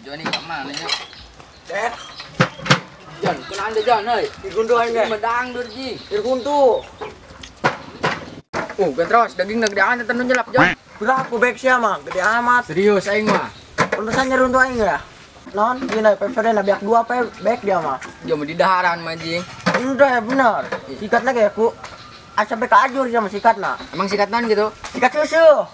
Joni ka mana nya? Dek. Jon, kunaon deui Jon euy? Irgundu aing ge. Medang deur ji. Irgundu. Gentros daging gedean teh nu nyelap Jon. Udah aku bek sia mah, gede amat. Serius aing mah. Urusan nyeruntu aing ya. Non, gini PVD na biak 2 pe bek dia mah. Jo di daharan mah jing. Udah ya bener. Sikat lagi ya ku. Sampai ke ajur sama sikatna. Emang sikat naon gitu? Sikat susu.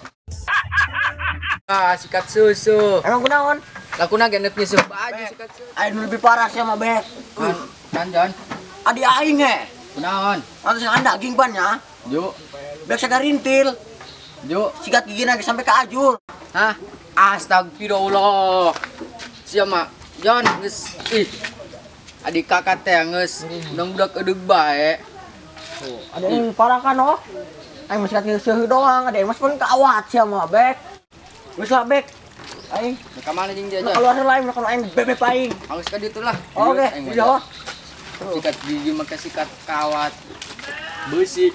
Ah, sikat susu. Emang kunaon? Lakuna ge neuk nyusup aja sikat susu. Aing lebih parah sih sama bek. Kan Jon. Adi aing ge. Kunaon? Atuh sing daging pan nya. Jo. Bek sagarintil. Jo, sikat gigi lagi sampai ke ajur. Hah? Astagfirullah. Sia mah Jon geus ih. Adik kakak teh geus undang budak edeug bae. Oh, ada yang parah kan oh. Aing mah sikat gigi seuheuh doang, ada yang mas pun kawat sia mah bek. Geus lah bek. Aing ka mana jeung dia aja. Keluar heula aing, kalau aing bebek aing. Halus ka ditu lah. Oke, iya. Sikat gigi make sikat kawat. Beusi.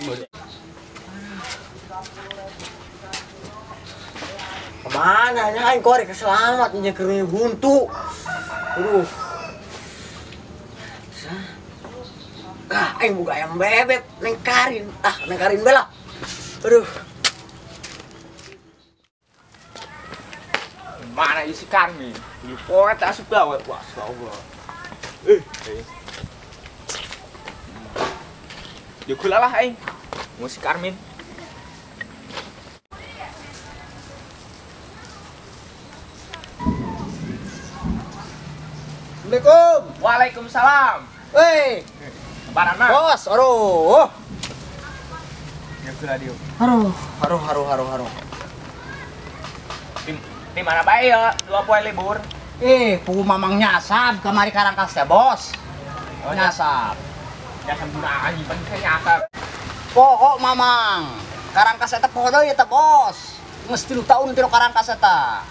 Kemana nya aing korek selamat nya keur buntu. Aduh. Ah, aing boga ayam bebek neng Karin. Ah, neng Karin bela. Aduh. Mana isi kami? Di poe tak asup gawe. Wah, Allah. Yo kula lah aing. Mau si Karmin. Assalamualaikum. Waalaikumsalam. Woi. Lebaran mah. Bos, aduh. Ya kula dieu. Aduh, aduh, aduh, aduh, aduh. Di mana bae ya? 2 poe libur. Pugu mamang nyasab kamari Karangkas teh, Bos. Oh, nyasab. Nyasab guna anjing penting nyasab. Poho mamang. Karangkas eta poho deui eta, Bos. Geus 3 tahun tilu Karangkas eta.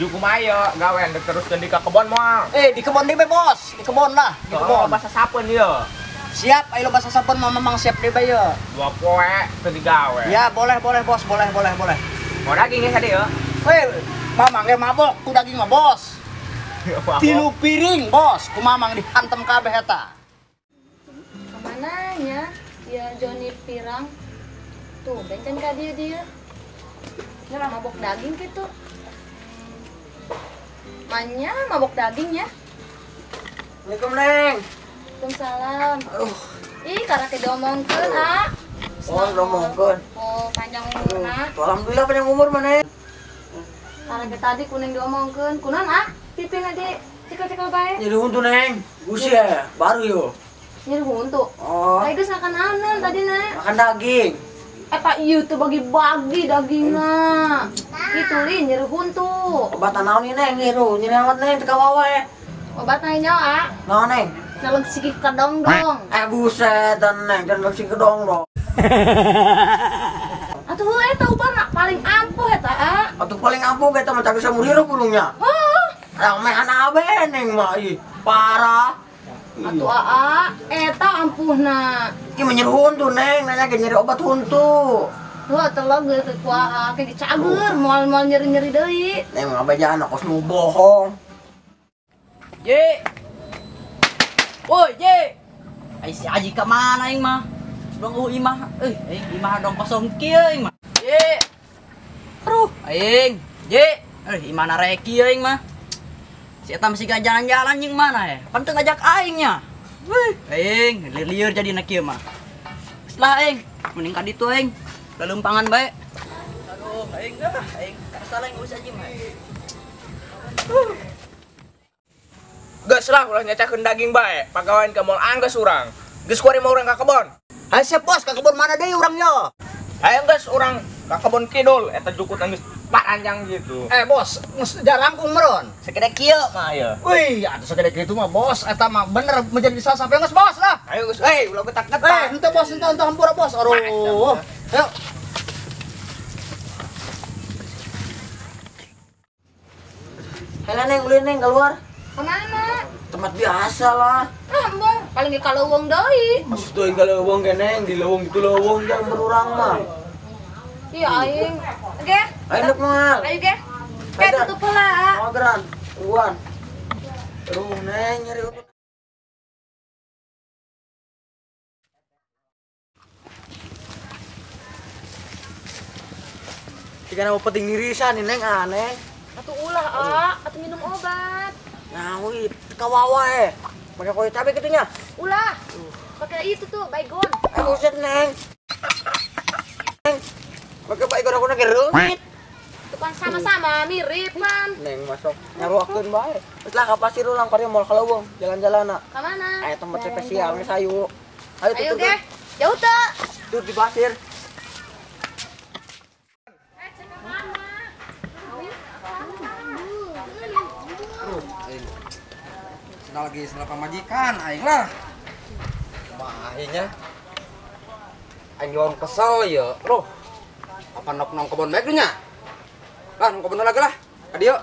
Ju kumaha ya gawean dek teruskeun di ka kebon moal. Di kebon deui Bos, di kebon lah, di kebon. Bahasa sapeun ieu. Siap, ayo bahasa sapeun mah mamang siap deui bae ye. 2 poe teu digawe. Ya, boleh boleh Bos, boleh boleh boleh. Mau daging ya tadi ya? Weh, mamang ge mabok ku daging mah, Bos. 3 piring, Bos, ku mamang dihantem kabeh eta. Kemana nya? Ya Joni pirang. Tuh, bencen ka dieu dia. Nya mabok daging gitu. Manya mabok daging ya. Assalamualaikum, Neng. Waalaikumsalam. Aduh. Ih, karake diomongkeun, ah. Oh, diomongkeun. Oh, panjang umurna. Alhamdulillah panjang umur mana. Karake tadi kuning diomongkeun. Kunaon, ah? Pipina di cekel-cekel bae. Nyeri huntu, Neng. Gusi ya, baru yo. Nyeri huntu. Oh. Ai geus makan naon tadi, Nak? Makan daging. Eta ieu tuh bagi-bagi dagingna. Kitu li nyeri huntu. Obat naon ieu, Neng? Ngiru, nyeri amat, Neng, teu kawawe. Obat nya ah. Naon, Neng? Naleng siki kedongdong. Buset, Neng, dan siki kedongdong. Atuh eta obatna paling ampuh eta, ah. Atuh paling ampuh eta mah cageur saumur hirup burungnya. Heuh. Ramehan abe Neng mah ih, parah. Atuh aa, eta ampuhna. Ieu mah nyeri huntu, Neng, nanya ge nyeri obat huntu. Heuh, telog geus ku aa ke dicager moal-moal nyeri-nyeri deui. Neng mah bejaan kos nu bohong. Ye. Woi, ye. Ai si Aji ka mana aing mah? Dong eueuh imah, aing imah dong kosong kieu aing mah. Ye. Aduh, aing. Ye. Imah reki aing mah. Si eta masih gak jalan-jalan jeung mana ya? Pan teu ngajak aing nya. Wih, aing lieur-lieur jadina kieu mah. Geus lah aing, mending ka ditu aing. Lalumpangan bae. Aduh, aing ah, aing salah aing geus aja mah. Geus lah ulah nyacakeun daging bae, pagawean ka moal anggeus urang. Geus kuari mah urang ka kebon. Hayu siap Bos, ka kebon mana deui urang yo? Hayu geus urang ka kebon kidul, eta jukut geus panjang gitu. Bos, geus jarangkung meureun. Segede kieu mah ieu. Wih, atuh segede kitu mah Bos, eta mah bener menjadi salah sampai geus Bos lah. Ayo geus, ulah getak-getak. Henteu Bos, henteu henteu hampura Bos. Aduh. Ayo. Hela Neng, ulin Neng keluar. Kemana? Tempat biasa lah. Ah, embung, paling ge ka leuweung deui. Maksud deui ka leuweung ge Neng, di leuweung itu leuweung jangan berurang mah. Iya aing. Oke. Aing dek moal. Ayo ge. Kayak tutup heula. Moal geran. Tungguan. Aduh, Neng nyeri utut. Jika nama penting dirisan nih, Neng aneh. Atuh ulah, ah, atuh minum obat. Nah, wih, kawawa pakai kue cabe gitunya. Ulah. Pakai itu tuh, baygon. Buset, Neng. Neng. Pakai baygon aku lagi reungit. Itu kan sama-sama mirip, man. Neng masuk nyaruakeun bae. Geus lah ka pasir ulang kari moal ka leuweung, jalan-jalan. Ka mana? Aya tempat spesial geus hayu. Ayo tutur. Ayo ge. Jauh teu? Tuh di pasir. Lagi senang pamajikan aing lah. Mahnya. Aing orang kesel ya. Loh. Apa nok nong kebon bae nya? Lah nong kebon lagi lah. Ka dieu.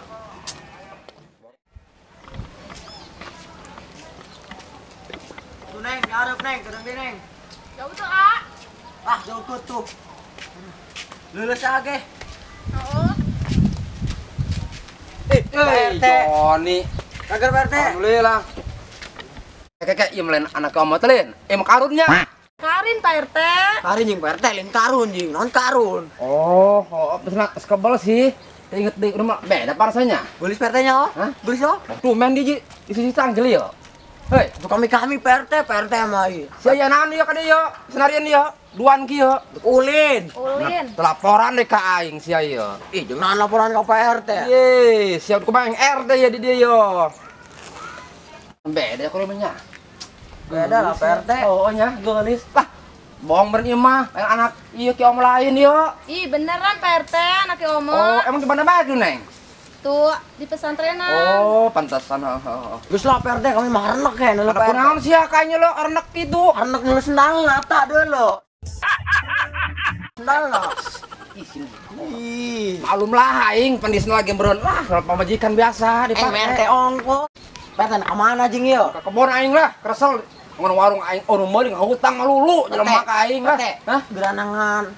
Tuh Neng, diarep Neng, kedeng di Neng. Jauh tuh, ah. Ah, jauh tuh. Leuleus age. Heeh. Eh, Joni. Kagar Pak RT. Alhamdulillah. Kakek ieu melain anak kamu teh lain. Emang karunnya. Karin Pak RT. Karin jeung Pak RT lain karun jeung non karun. Oh, oh, sekebel sih. Inget di rumah beda parasanya. Belis Pak RT-nya oh. Hah? Belis oh. Tuh main di sisi tanggel ya. Hei, tuh kami-kami Pak RT, Pak RT mah ieu. Sia naon ieu ka dieu? Senarian ieu, duan kieu. Ulin. Ulin. Laporan deh ka aing sia ieu. Ih, jeung naon laporan ka Pak RT? Ye, siap kumaha aing RT ya di dieu yo. Beda kurumnya. Beda lah Pak RT. Oh nya, geulis. Lah, bohong bener ieu mah, lain anak ieu ki om lain ieu. Ih, beneran Pak RT, anak ki omo. Oh, emang di mana bae tuh, Neng? Tuh, di pesantrenan. Oh, pantasan. Heeh. Geus lah Pak RT, kami mah renek ya, lo Pak RT. Kunaon sia kayaknya lo renek kitu. Renek nu sendal ata deui lo. Sendal lo. Ih, malum lah aing pandisna lagi meureun lah, kalau pamajikan biasa dipake. RT ongko. Pak RT ka mana jeung ieu? Ka kebon aing lah, kresel. Ngon warung aing oh meuli ngahutang malulu jelema ka aing lah. Hah? Geranangan.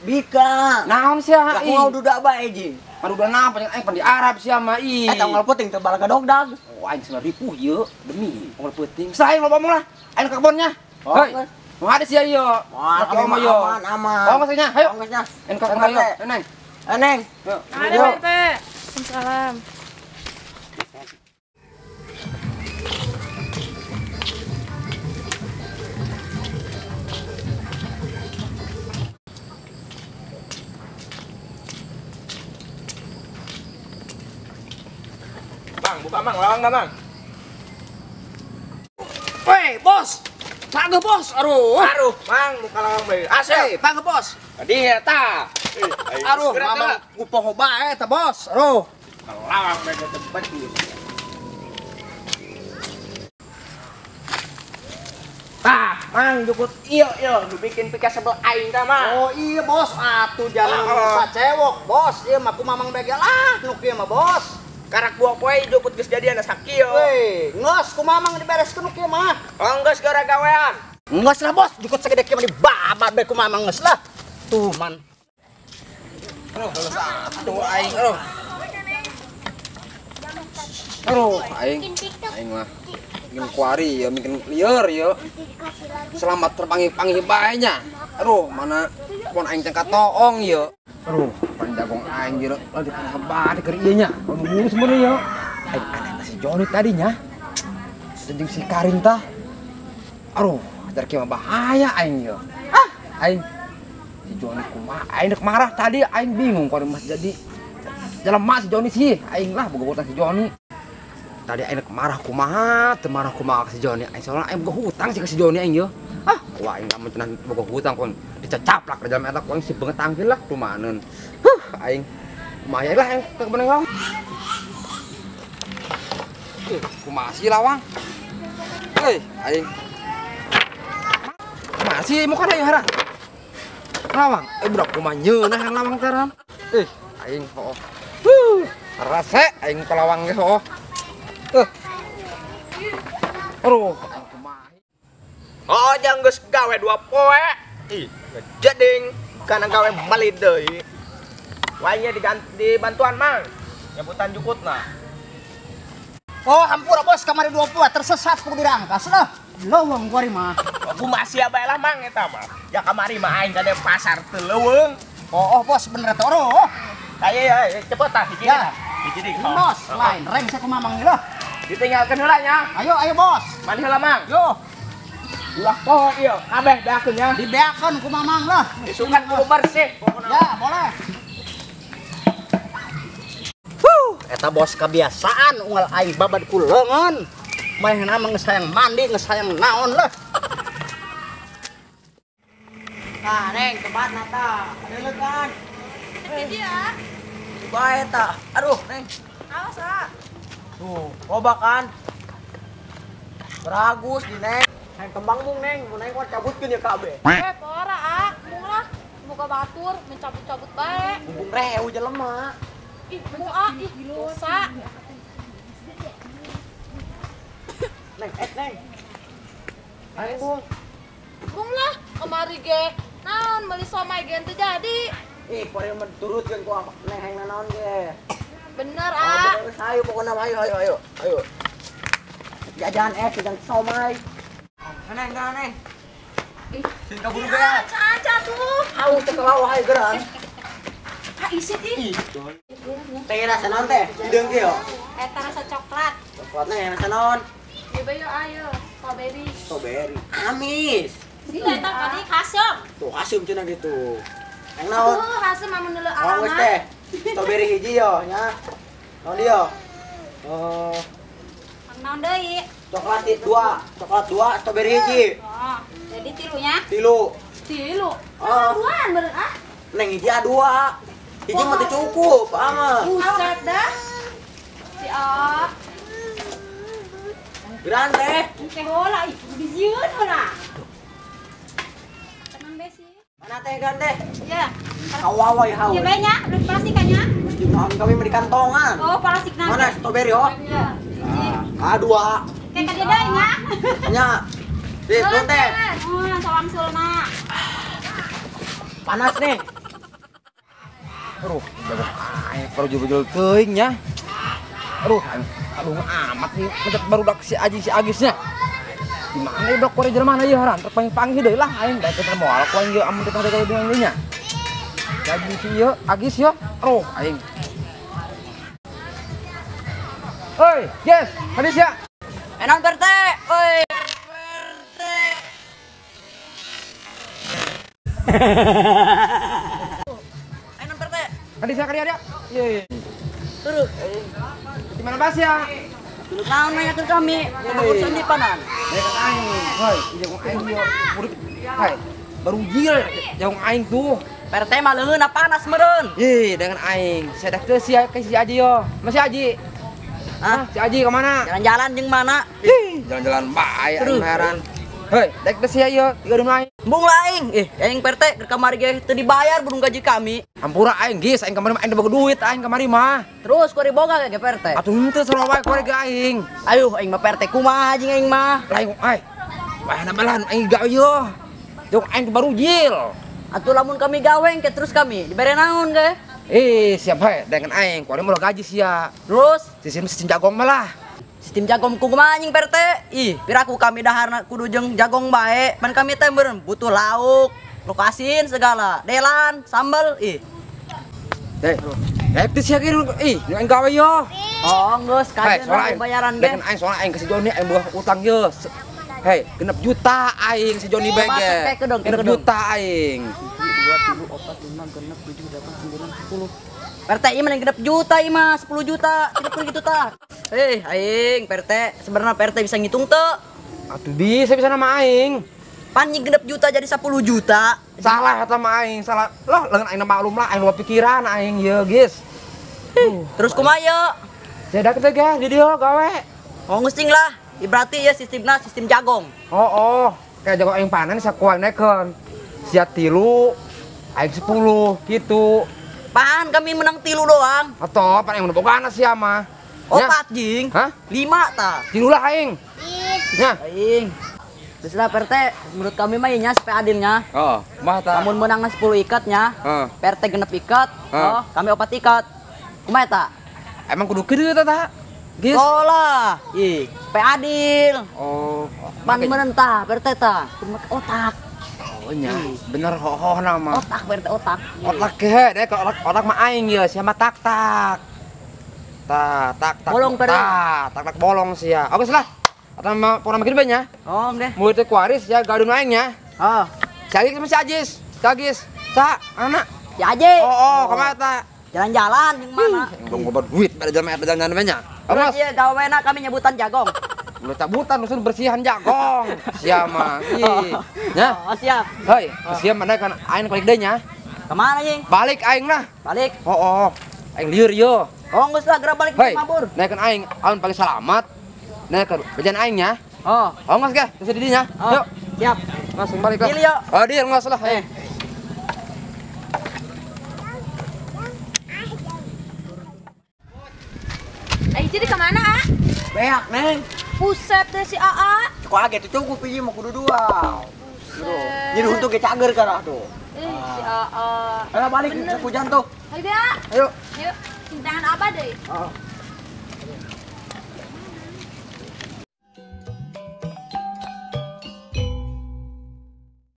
Bika. Naon sia aing? Aku duda bae jeung. Maduda napa jeung aing pan di Arab sia mah ih. Eta unggal peuting teu balaga dogdag. Oh aing cenah ripuh ieu demi unggal peuting. Saing loba omong lah. Aing ka kebonnya. Hei. Mau ada sia ieu. Moal kami mah aman aman. Oh maksudnya, hayo. Ongkosnya. Aing ka kebon ayo. Neng. Neng. Ada Pak RT. Salam. Bang, buka Mang, lawang dah, Mang. Woi, bos. Pangge bos, aduh. Aduh, Mang, buka lawang bae. Asep. Pangge bos. Tadi eta. Aduh, mamang ngupoho bae eta bos. Aduh. Lawang bae tempat ieu. Tah, Mang jukut ieu ieu nu bikin pika sebel aing tah, Mang. Oh iya bos, atuh jalan sacewok, bos. Ieu mah ku mamang bae lah, nu kieu mah bos. Karak dua poe jukut geus jadian sakieu. Weh, ngos ku mamang dibereskeun nu kieu mah. Oh, geus gara gawean. Ngos lah bos, jukut sagede kieu mah dibabat bae ku mamang geus lah. Tuh man. Aduh, aduh aing, aduh. Aduh, aing. Aing mah bikin kuari ya, bikin liar ya. Selamat terpanggil-panggil bae nya. Aduh, mana pon aing teh katoong ya. Aduh, pan jagong aing jero lagi hebat keur ieu nya. Anu sebenarnya ya. Aing aneh si Joni tadinya. Jeung si Karin tah. Aduh, ajar kieu mah bahaya aing ya. Ah, aing si Joni kumaha? Aing dek marah tadi aing bingung kalau masih jadi jelema si Joni sih. Aing lah boga hutang si Joni. Tadi aing dek marah kumaha, teu marah kumaha ke si Joni. Aing soalnya aing boga hutang sih ke si Joni aing ye. Ah, wah aing lamun cenah boga hutang kon dicacaplak di dalam eta ku aing si beungeut tangkil lah kumaneun. Huh, aing kumaha lah aing ke kebon lawang. Kumaha sih lawang? Hei, aing. Kumaha sih muka ieu hara? Lawang, budak kumaha nyeunah yang lawang teh ran. Aing hooh. Huh, rase aing ka lawang ge hooh. Aduh, kumaha. Oh, jang geus gawe dua poe. Ih, ngejeding kana gawe bali deui. Wanya dibantuan mang. Nyebutan jukutna. Oh, hampura bos kamari 20 tersesat ku dirangkas lah. Leuweung kuari mah. Aku masih bae lah mang eta mah. Ya kamari mah aing ka pasar teu leuweung. Oh, bos bener teh oh. Ayo ya, cepet tah hiji. Ya. Hiji deui. Bos, lain rem saya ku mamang lah. Ditinggalkeun heula nya. Ayo, ayo bos. Mandi heula mang. Yo. Ulah poho ieu, kabeh beakeun nya. Dibeakeun ku mamang lah. Isukan kudu bersih pokona. Ya, boleh. Eta bos kebiasaan unggal aing babad ku leungeun. Manehna mah geus hayang mandi, geus hayang naon lah. Nah, Neng, tempat nata. Ada kan? Ini dia. Bae ta. Aduh, Neng. Awas, ah. Tuh, loba kan. Beragus di Neng. Neng kembang mung Neng, mun aing kuat cabutkeun ya kabeh. Eh, pora ah, mung lah. Muka batur mencabut-cabut bae. Mumpung reu jelema. Ih, mung ah, ih, dosa. Neng, Neng. Ayo, Bung. Bung lah, kemari ge. Naon meuli somai ge teu jadi. Ih, pore mah turutkeun ku Neng hayang nanaon ge. Bener, ah. Ayo pokona mah ayo ayo ayo. Ayo. Jajan es, jajan somai. Neng, neng. Ih, sing kaburu beak. Aca tuh. Haus teh kelawah hayu geran. Ah, isi ih. Teh rasa naon teh? Hideung kieu. Eta rasa coklat. Coklatna yang rasa naon? Ieu bae ayo, strawberry. Strawberry. Amis. Sih eta tadi kasem. Tuh kasem cenah gitu. Yang naon? Tuh kasem amun deuleu arama. Oh, geus teh. Strawberry hiji yo nya. Naon dia? Oh. Naon deui? Coklat 2, coklat 2, strawberry hiji. Oh, jadi tilunya? Tilu. Tilu. Oh. Duaan beureun ah. Neng hiji 2. Hiji mah teu cukup, ama. Buset dah. Si ah. Geran teh. Teh heula ih, bijieun heula. Tenang be sih. Mana teh geran teh? Ya. Kawawai haus. Ieu bae nya, udah plastik kan nya? Naon kami mah di kantongan. Oh, plastikna. Mana strawberry oh? Iya. Ah, 2. Kayak ka deui nya. Nya. Sip, nuhun teh. Oh, salam sulna. Panas nih. Aduh, jago aing baru jebul teuing nya. Aduh, aduh amat nih ngecek barudak si Aji si Agisnya. Di mana ieu kore jelema mana ieu haran terpanggih-panggih deui lah aing da teu moal ku aing ieu amun teh gawe dengan ieu nya. Aji si ieu Agis yo. Aduh, aing. Oi, yes, hadis ya. Enak Perte. Oi, Perte. Enak Perte. Hadis ya kali ada. Iya. Turun. Gimana bas ya? Dulu naon nanyakeun kami, kumaha urusan di panan. Nanyakeun aing. Hoi, jago aing ieu. Hai, baru jil jago aing tuh. Perte mah leungeunna panas meureun. Ih, dengan aing. Saya dah ke si Aji yo. Masih Aji. Hah? Si Aji kemana? Jalan-jalan jeung mana? Ih, jalan-jalan bae aing heran. Hei, dek teh sia ieu, tiga demi aing. Embung lah aing. Ih, aing Perte keur kamari ge teu dibayar burung gaji kami. Hampura aing geus, aing kamari mah aing teu boga duit aing kamari mah. Terus kuari boga ge Perte? Atuh henteu sarua wae kuari ge aing. Ayuh, aing mah Perte kumaha jeung aing mah? Lain ai. Wah, na balan aing gawe ieu. Jeung aing baru jil. Atuh lamun kami gawe ke terus kami dibere naon ge? Eh, siap hae dengan aing, kuari mah gaji sia. Terus sistem jagong malah. Sistem jagong kumaha anjing Perte? Ih, piraku kami daharna kudu jeung jagong bae. Pan kami teh meureun butuh lauk, lokasin segala, delan, sambel, ih. Teh, teh sia ge ih, nu aing gawe yo. Oh, geus kajeun bayaran ge. Dengan aing soalna aing ke si Joni aing boga utang ye. Hei, 6 juta aing si Joni bae ge. 6 juta aing. 2, 3, 4, 5, 6, 7, 8, 9, 10. Perte ieu mah 6 juta ieu mah, 10 juta, tidak perlu gitu tah. Eh, aing Perte, sebenarnya Perte bisa ngitung teu? Atuh bisa bisa nama aing. Pan 6 juta jadi 10 juta. Salah eta mah aing, salah. Loh, leungeun aing maklum lah, aing lupa pikiran aing ieu, geus. Terus kumaha ieu? Saya teh ge di dieu gawe. Oh, ngusing lah. Berarti ya sistemna sistem jagong. Oh, oh. Kayak jagong aing panen sakuan nekeun. Sia 3, aing 10 gitu. Pan kami menang 3 doang. Atau pan aing boga sia mah. Opat jing. Hah? 5 ta. 3 lah aing. Nya. Aing. Terus lah Pak RT, menurut kami mah nya supaya adilnya. Oh, mah ta. Lamun menang 10 ikatnya, Pak RT 6 ikat, oh, kami 4 ikat. Kumaha eta? Emang kudu kieu eta ta? Geus. Oh lah, ih, supaya adil. Oh, pan menentah Pak RT ta, kudu make otak. Oh nya, bener hohoh nama. Otak Pak RT otak. Otak ge, deh kalau otak mah aing ye, sia mah tak tak. Ta tak tak. Bolong Pak RT. Tak tak bolong sia. Oke lah. Atau mah pora makin banyak. Oh, deh. Murid teh kuaris ya gadun aing nya. Oh. Si Agis sama si Ajis. Si Agis. Sa, anak. Si Ajis. Oh, kemana ta? Jalan-jalan yang mana? Belum ngobat duit pada jalan jalan banyak. Terus iya gawena kami nyebutan jagong. Udah cabutan usun bersihan jagong. Siapa? Ih. Ya. Oh, siap. Hei, siap mana kan aing balik deui nya. Kemana jing? Balik aing lah. Balik. Oh. Aing lieur yo. Oh, geus lah geura balik Hei, mabur. Naikkan aing, aun paling selamat. Naik ke bajan aing nya. Oh. Oh, geus ge, geus di dinya. Oh, yuk. Siap. Langsung balik lah. Deal yo. Oh, deal geus lah. Hei. Jadi kemana, A? Beak, Neng. Buset deh si AA. Cukup age tuh cukup ieu mah kudu dua. Buset. Jadi untuk ge cager karah tuh. Si AA. Ayo balik hujan tuh. Ayo, A. Ayo. Ayo, tangan apa deh? Heeh.